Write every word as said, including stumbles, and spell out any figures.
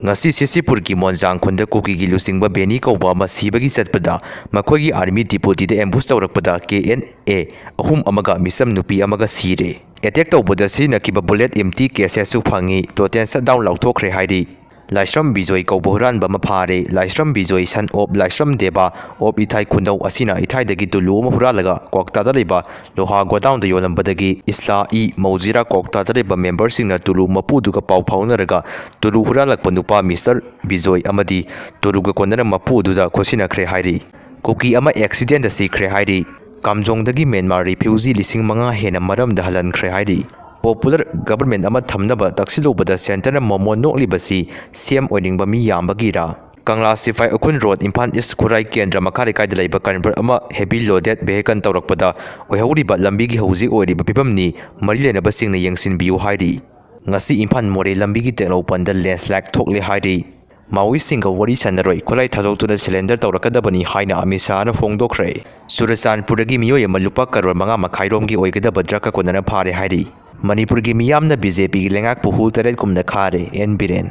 ꯉꯁꯤ ꯁꯤꯁꯤꯄꯨꯔꯒꯤ ꯃꯣꯟꯖꯥꯡ ꯈꯨꯟꯗ ꯀꯨꯀꯤꯒꯤ ꯂꯨꯆꯤꯡꯕ ꯕꯦꯅꯤ ꯀꯧꯕ ꯑꯃ ꯁꯤꯕꯒꯤ ꯆꯠꯄꯗ ꯃꯈꯣꯏꯒꯤ ꯑꯥꯔꯃꯤ ꯗꯤꯄꯨꯇꯤꯗ ꯑꯦꯝꯕꯨꯁ ꯇꯧꯔꯛꯄꯗ ꯀꯦ ꯑꯦꯟ ꯑꯦ ꯑꯍꯨꯝ ꯑꯃꯒ ꯃꯤꯆꯝ ꯅꯨꯄꯤ ꯑꯃꯒ ꯁꯤꯔꯦ꯫ ꯑꯦꯇꯦꯛ ꯇꯧꯕꯗ ꯁꯤꯖꯤꯟꯅꯈꯤꯕ ꯕꯨꯂꯦꯠ ꯑꯦꯝꯇꯤ ꯀꯦꯁꯦꯁꯁꯨ ꯐꯪꯉꯤ꯫ ꯇꯣꯇꯦꯜ ꯁꯠꯗꯥꯎꯟ ꯂꯥꯎꯊꯣꯛꯈ꯭ꯔꯦ ꯍꯥꯏꯔꯤ꯫ ꯂꯥꯏꯁ꯭ꯔꯝ ꯕꯤꯖꯣꯏ ꯀꯧꯕ ꯍꯨꯔꯥꯟꯕ ꯑꯃ ꯐꯥꯔꯦ꯫ ꯂꯥꯏꯁ꯭ꯔꯝ Bijoy, son of Laishram Dev of ꯏꯊꯥꯏ ꯈꯨꯟꯗꯧ ꯑꯁꯤꯅ ꯏꯊꯥꯏꯗꯒꯤ ꯇꯨꯂꯨ ꯑꯃ ꯍꯨꯔꯥꯜꯂꯒ ꯀ꯭ꯋꯥꯛꯇꯥꯗ ꯂꯩꯕ ꯂꯣꯍꯥ ꯒꯣꯗꯥꯎꯟꯗ ꯌꯣꯜꯂꯝꯕꯗꯒꯤ ꯏꯁꯂꯥ ꯏ ꯃꯧꯖꯤꯔꯥ ꯀ꯭ꯋꯥꯛꯇꯥꯗ ꯂꯩꯕ ꯃꯦꯝꯕꯔꯁꯤꯡꯅ ꯇꯨꯂꯨ ꯃꯄꯨꯗꯨꯒ ꯄꯥꯎ ꯐꯥꯎꯅꯔꯒ ꯇꯨꯂꯨ ꯍꯨꯔꯥꯜꯂꯛꯄ ꯅꯨꯄꯥ ꯃꯤꯁꯇꯔ ꯕꯤꯖꯣꯏ ꯑꯃꯗꯤ ꯇꯨꯂꯨꯒ ꯀꯣꯟꯅꯅ ꯃꯄꯨ ꯑꯗꯨꯗ ꯈꯨꯠꯁꯤꯟꯅꯈ꯭ꯔꯦ ꯍꯥꯏꯔꯤ꯫ ꯀꯨꯀꯤ ꯑꯃ ꯑꯦꯛꯁꯤꯗꯦꯟꯗ ꯁꯤꯈ꯭ꯔꯦ ꯍꯥꯏꯔꯤ꯫ ꯀꯥꯝꯖꯣꯡꯗꯒꯤ ꯃ꯭ꯌꯥꯟꯃꯥꯔ ꯔꯤꯐ꯭ꯌꯨꯖꯤ ꯂꯤꯁꯤꯡ ꯃꯉꯥ ꯍꯦꯟꯅ ꯃꯔꯝꯗ ꯍꯜꯍꯟꯈ꯭ꯔꯦ ꯍꯥꯏꯔꯤ꯫ ꯄꯣꯄꯨꯂꯔ ꯒꯕꯔꯃꯦꯟ ꯑꯃ ꯊꯝꯅꯕ ꯇꯛꯁꯤꯜꯂꯨꯕꯗ ꯁꯦꯟꯇꯔꯅ ꯃꯣꯃꯣꯟ ꯅꯣꯛꯂꯤꯕꯁꯤ ꯁꯤ ꯑꯦꯝ ꯑꯣꯏꯅꯤꯡꯕ ꯃꯤ ꯌꯥꯝꯕꯒꯤꯔꯥ? ꯀꯪꯂꯥ ꯁꯤꯐꯥꯏ ꯎꯈ꯭ꯔꯨꯜ ꯔꯣꯗ, ꯏꯝꯐꯥꯜ ꯏꯁ ꯈꯨꯔꯥꯏ ꯀꯦꯟꯗ꯭ꯔ ꯃꯈꯥ ꯂꯩꯀꯥꯏꯗ ꯂꯩꯕ ꯀꯟꯚꯔꯠ ꯑꯃ ꯍꯦꯚꯤ ꯂꯣꯗꯦꯗ ꯚꯦꯍꯤꯀꯜ ꯇꯧꯔꯛꯄꯗ ꯑꯣꯏꯍꯧꯔꯤꯕ ꯂꯝꯕꯤꯒꯤ ꯍꯧꯖꯤꯛ ꯑꯣꯏꯔꯤꯕ ꯐꯤꯕꯝꯅꯤ ꯃꯔꯤ ꯂꯩꯅꯕꯁꯤꯡꯅ ꯌꯦꯡꯁꯤꯟꯕꯤꯌꯨ ꯍꯥꯏꯔꯤ꯫ ꯉꯁꯤ ꯏꯝꯐꯥꯜ ꯃꯣꯔꯦ ꯂꯝꯕꯤꯒꯤ ꯇꯦꯡꯅꯧꯄꯜꯗ ꯂꯦꯟꯁꯂꯥꯏꯠ ꯊꯣꯛꯂꯦ ꯍꯥꯏꯔꯤ꯫ ꯃꯥꯋꯣꯏꯁꯤꯡꯒ ꯋꯥꯔꯤ ꯁꯥꯟꯅꯔꯣꯏ, ꯈꯨꯠꯂꯥꯏ ꯊꯥꯗꯣꯛꯇꯨꯅ ꯁꯔꯦꯟꯗꯔ ꯇꯧꯔꯛꯀꯗꯕꯅꯤ ꯍꯥꯏꯅ ꯑꯃꯤꯠ ꯁꯥꯍꯅ ꯐꯣꯡꯗꯣꯛꯈ꯭ꯔꯦ꯫ ꯆꯨꯔꯆꯥꯟꯄꯨꯔꯗꯒꯤ ꯃꯤꯑꯣꯏ ꯑꯃ ꯂꯨꯄꯥ ꯀꯔꯣꯔ ꯃꯉꯥ ꯃꯈꯥꯏꯔꯣꯝꯒꯤ ꯑꯣꯏꯒꯗꯕ ꯗ꯭ꯔꯒ ꯀꯣꯟꯅꯅ ꯐꯥꯔꯦ ꯍꯥꯏꯔꯤ꯫ ꯃꯅꯤꯄꯨꯔꯒꯤ ꯃꯤꯌꯥꯝꯅ ꯕꯤ ꯖꯦ ꯄꯤꯒꯤ ꯂꯩꯉꯥꯛꯄꯨ ꯍꯨꯜ ꯇꯔꯦꯠ ꯀꯨꯝꯅ ꯈꯥꯔꯦ, ꯑꯦꯟ ꯕꯤꯔꯦꯟ꯫